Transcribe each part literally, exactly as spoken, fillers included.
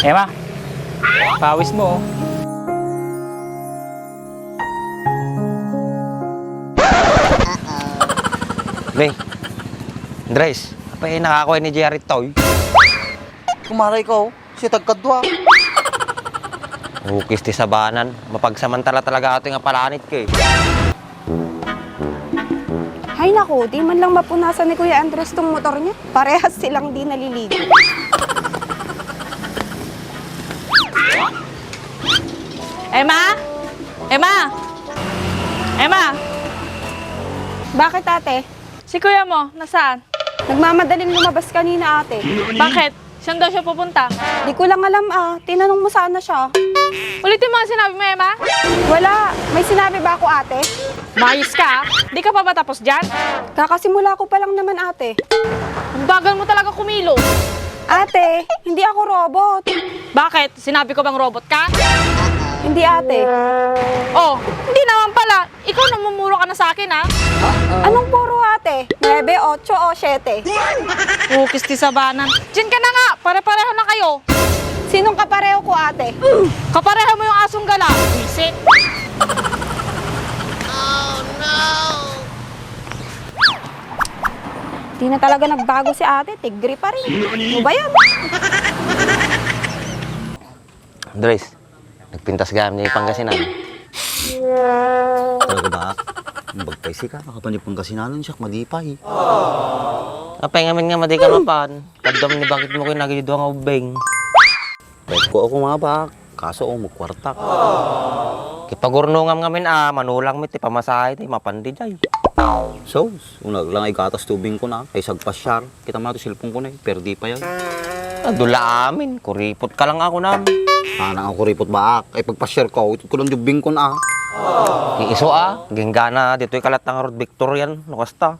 Emma, pawis mo, oh. Be, Andres, apay nakakuha ni Jerry toy? Kumaray ko, si tagkadwa. Ukis ti sabanan, mapagsamantala talaga ato nga palanit ka eh. Hay naku, di man lang mapunasan ni Kuya Andres tong motor niya. Parehas silang di naliligo. Emma? Emma? Emma? Bakit, ate? Si kuya mo, nasaan? Nagmamadalin lumabas kanina, ate. Bakit? Saan daw siya pupunta? Di ko lang alam, ah. Tinanong mo sana siya. Ulitin mo ang sinabi mo, Emma? Wala. May sinabi ba ako, ate? Mayos ka, ah. Di ka pa ba tapos dyan? Kakasimula ko pa lang naman, ate. Ang bagal mo talaga kumilos. Ate, hindi ako robot. Bakit? Sinabi ko bang robot ka? Hindi, ate. Oh, hindi naman pala. Ikaw, namumuro ka na sa akin, ah. Anong puro, ate? Nuebe, otso o siyete? Ukis ti sabanan. Diyan ka na nga. Pare-pareho na kayo. Sinong kapareho ko, ate? Kapareho mo yung asong gala. Wisit. Di na talaga nagbago si ate. Tigre pa rin. Ano ba yan? Andres, nagpintas gayam ni Pangasinan. Talaga ba? Ang bagpay sika, nakapan ni Pangasinan, siya, malipay. Apay ngamin nga madi ka mapan, kaddam ni bakit mo kayo nagididwa nga ubing. Bait ko ako, mga bak, kaso, oh, magkwartak. Kipagurnongam ngamin, ah, manulang mi ti pamasahe, ti mapan di jay. So, unag lang ay gatas tubing ko na, ay sagpasyar. Kita mo na to, cellphone ko na eh. Perdi pa yan. Adula amin. Kuripot ka lang ako nam. Ana, ang kuripot baak. Ay, pagpa-share ko, itod ko lang yung bingkon, ah. Iiso, ah. Ginggana, dito'y kalat ng Rod Victorian. No, kasta.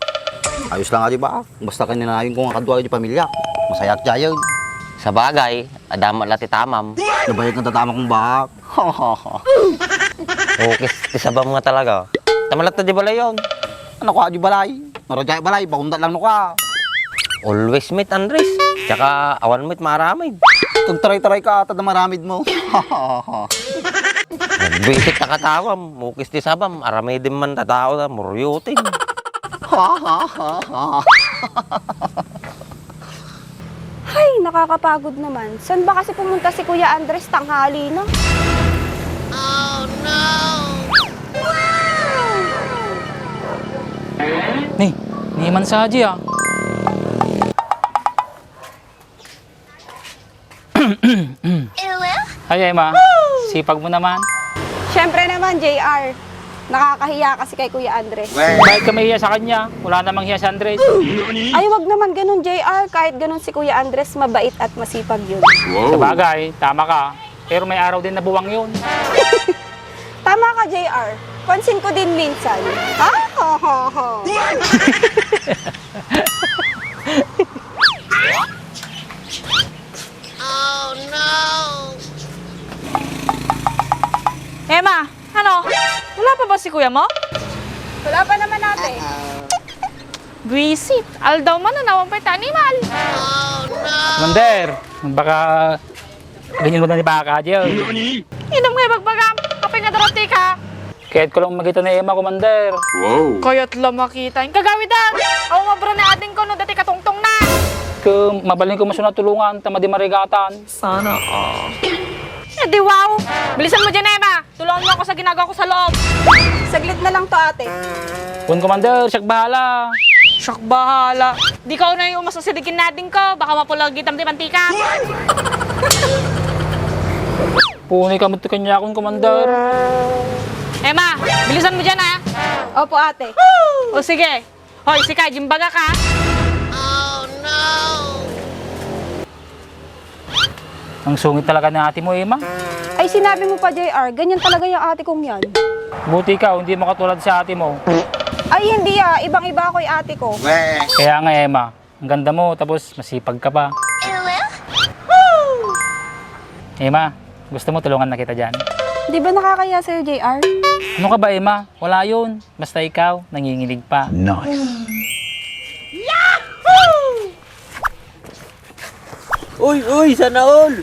Ayos lang, ah, di ba? Basta kaninayon ko nga kadwa yung pamilya. Masayak jayon. Sa bagay, adama la ti tamam. Nabayag ng tatama kong baak. Ukis, ti sabam nga talaga. Tamalat na di balay yun. Ano ka, di balay? Naradyay balay, baunda lang no ka. Always meet, Andres. Tsaka awan meet, maramid. Kung taray-taray ka, ata na maramid mo. Nagbisit ta katawam, mukis ti sabam, aramidin man ta tao na, muryutin. Hay, nakakapagod naman. Saan ba kasi pumunta si Kuya Andres tanghali na? Oh, no! Ni, ni man sadya, ah. Ay, Emma. Sipag mo naman. Siyempre naman, J R. Nakakahiya kasi kay Kuya Andres. Bakit ka mahiya sa kanya? Wala namang hiya si Andres. Ay, wag naman ganun, J R. Kahit ganun si Kuya Andres, mabait at masipag yun. Sa bagay, tama ka. Pero may araw din na buwang yun. Tama ka, J R. Pansin ko din minsan. Ha? Ho, ho, ho. Oh, no! Emma, ano? Wala pa ba si kuya mo? Wala pa naman, ate. Buwisit. Aldaw man, nanawan pa ita animal. Commander, baka ganyan mo na ni baka, Diyo. Inam nga ibagbagam. Apay nga darati ka? Kayat ko lang makita ni Emma, Commander. Kayat la makita. Ing kagawidan. Awan nga bro ni ading ko no dati katungtong na. Ket mabalin ko masunat tulungan, ta madi marigatan. Sana all. Eh, di wow. Bilisan mo dyan, Emma. Tulungan mo ako sa ginagawa ko sa loob. Saglit na lang to, ate. Wen, Commander, siak bahala. Siak bahala. Di ka unay umas-usidig ken nading ko. Baka mapulagitam ti mantika. Puni ka met ti kaniakon, Commander. Emma, bilisan mo dyan, ha? Opo, ate. O, sige. Hoy, sika, jimbaga ka. Oh, no! Ang sungit talaga ni ate mo, Emma. Ay, sinabi mo pa, J R. Ganyan talaga yung ate kong yan. Buti ka, hindi mo katulad sa ate mo. Ay, hindi ah. Ibang-iba ako yung ate ko. Kaya nga, Emma. Ang ganda mo, tapos masipag ka pa. Emma, gusto mo tulungan na kita dyan? Di ba nakakahiya sa'yo, J R? Ano ka ba, Emma? Wala yun. Basta ikaw, nanginginig pa. Nice. Uy, uy, sana all!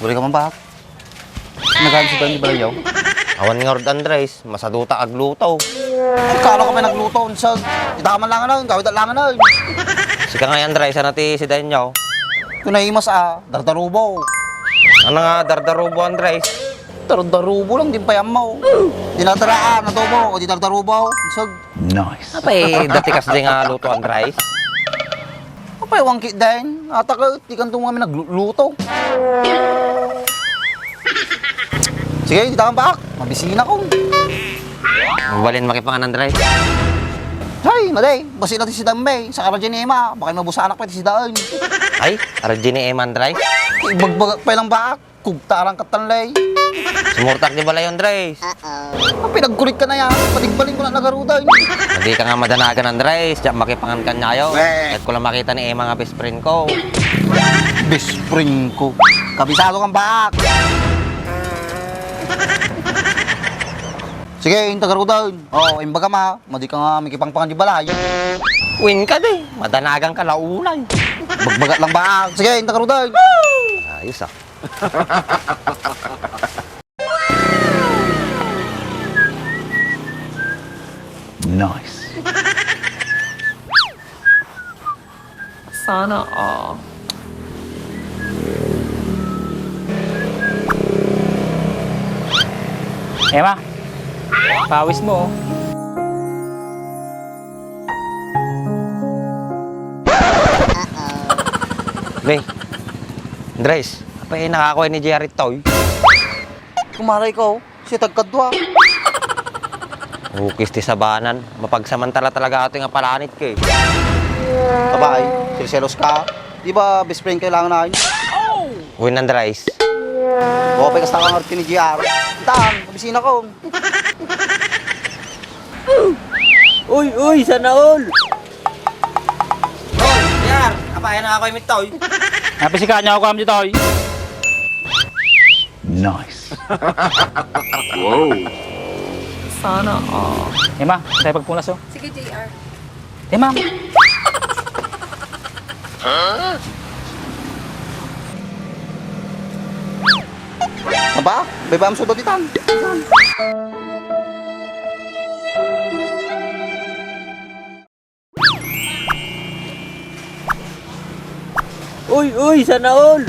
Buri ka man, Bak. Nagano si Benny Balayaw? Awan ngarud, Andres. Masaduta agluto. Ay, kano ka pay nagluto, unsag? Ita man lang, ano, gawid lang, ano. Sika nga, Andres, ano ti sidaenyo? Kunay mas, ah, dardarubo. Ano nga dardarubo, Andres? Dardarubo lang, di pay ammo. Dinataraan, adobo, o di dardarubo. Unsag? Nice. Apay, dati kas di nga luto, Andres? Apay, wangki din. Ata ka, di kanto nga nagluto. Sige, dita ka, Bak. Mabisina ko. Mabalin makipangan, Andres? Hay, madi. Basi na ti sidaem, bay. Sa kara ni Emma, baka mabusanak pa ti sidaen. Ay, ara ni Emma, Andres? Ibagbagak pa lang, Bak. Kugtaran ka tan, lay. Sumurtak di balay, Andres. Ang pinagkurit ka na yan. Patigbalin ko na nagarudan. Hindi ka nga madanagan, Andres. Diyan makipangan ka niyayo. Weh. Kahit ko lang makita ni Emma nga best friend ko. Best friend ko. Kabisado kang Bak. Sige, yung tagarudan. Oh, imbaga ma, madi ka nga mikipangpangan di balay. Win ka di. Madanagan ka laulay. Bagbagat lang, Bak. Sige, yung tagarudan. Ayos ah. Nice. Sana all. Emma, pawis mo, oh. Be, Andres, apay nakakuha ni Jerry toy? Kumaray ko, si tagkadwa. Ukis ti sabanan, mapagsamantala talaga ato nga palanit ka eh. Abay, serselos ka. Di ba best friend kailangan na? Uy, Andres. Baka pa kasta ka nga ni G R. Tan, mabisina ko. Uy, uy, sana all! Hoy, Yar! Apay na ako imitoy. Napisikan niya ako, Ma'am Jitoy. Nice. Wow. Sana all. Emma, tayo pagpunas, oh. Sige, J R. Emma. Aba, bebam sudo ditan. Uy, uy, sana all!